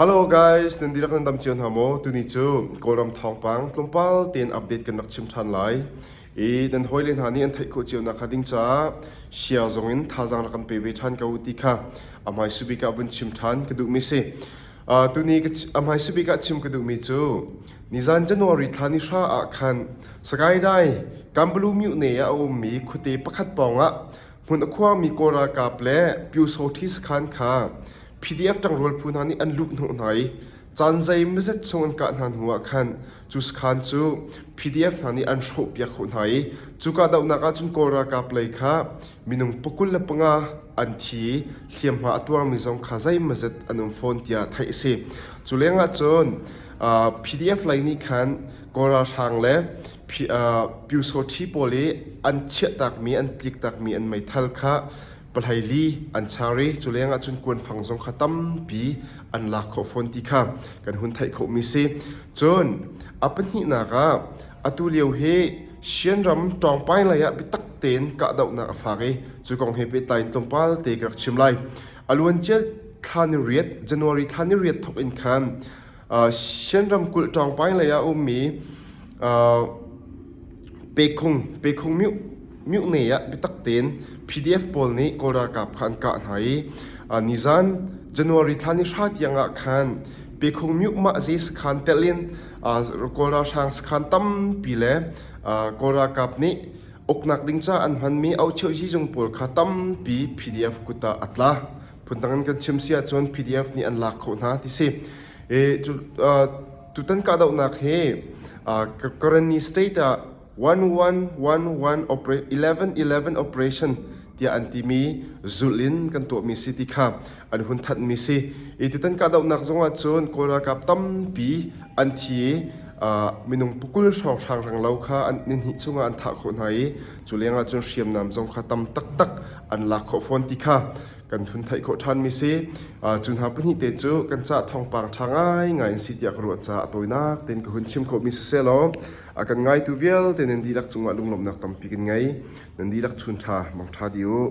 Hello guys, nan dihlak nan dam cio hna maw? Tuni cu Kawlram thawngpang tlawmpal tein update kan rak chim ṭhan lai. I nan hawile hna nih an theih khawh cio nakhnga ding caah share zong in thazaang rak kan pe ve ṭhan ko ti kha a hmaisu bik ah vun chim ṭhan ka duhmi si. Uh, tuni a hmaisu bik ah chim ka duhmi cu nizan January thla ni hra ah khan Sagaidai Kambalu Myone ah a ummi khuate pakhat pawngah hmun a khuangmi Kawl ralkap le Pyusawṭhi sakhan kha PDF ṭangrual phu hna nih an luh hnawh hna i caan zeimawzet chung an kah hna hnuah khan cu sakhan cu PDF hna nih an hrawhpiak khawh hna i cu kahdohnak ah cun Kawl ralkap lei kha minung pakul le panga an thi i hliamhma a tuarmi zong kha zeimawzet an um fawn tiah theih a si. Cu lengah cun PDF lei nih khan Kawl ralhrang le Pyusawṭhi pawl i an chiahtakmi an tliktakmi an meithal kha pahleili an char i cu lengah cun kuanfang zong kha tampi an lak khawh fawn ti kha kan hun theih khawhmi si. Cun a pahnihnak ah atu lio hi Shan ram Ṭawngpai lei ah biatak tein kahdohnak a fak i cu kong he pehtlai in tlawmpal te ka rak chim lai. A luancia thla ni riat January thla ni riat thawk in khan Shan ramkulh Ṭawngpai lei ah a ummi Pekhung Pekhung Myone ah biatak tein PDF pawl nih Kawl ralkap kha an kah hna i nizan January thla ni hra tiang ah khan Pekhung Myu Mahze sakhan telh in Kawl ralhrang sakhan tampi le Kawl ralkap nih uknak ding caah an hmanmi aucheuh zung pawl kha tampi PDF kut ah a tla. Phundang in kan chim si ahcun PDF nih an lak khawh hna ti si. E, cu, uh, tutan kahdohnak hi uh, Karenni state ah 1111 opera 1111 operation tiah an timi zulh in kan tuahmi si ti kha an hun thanhmi si. I tutan kahdohnak zongah cun Kawl ralkap tampi an thi i uh, minung pukul hrawnghrang rang lo kha an nihnih chungah an thah khawh hna i cu lengah cun hriamnam zong kha tam taktak an lak khawh fawn ti kha kan hun theih khawh ṭhanmi si. Cu hna pahnih te cu kan cah thawngpang ṭha ngaingai in si tiah ka ruah caah a tawinak tein ka hun chim khawhmi siseh law a kan ngaitu vialte nan dihlak cungah lunglawmhnak tampi kan ngei. Nan dihlak chun ṭha, mang ṭha dih u.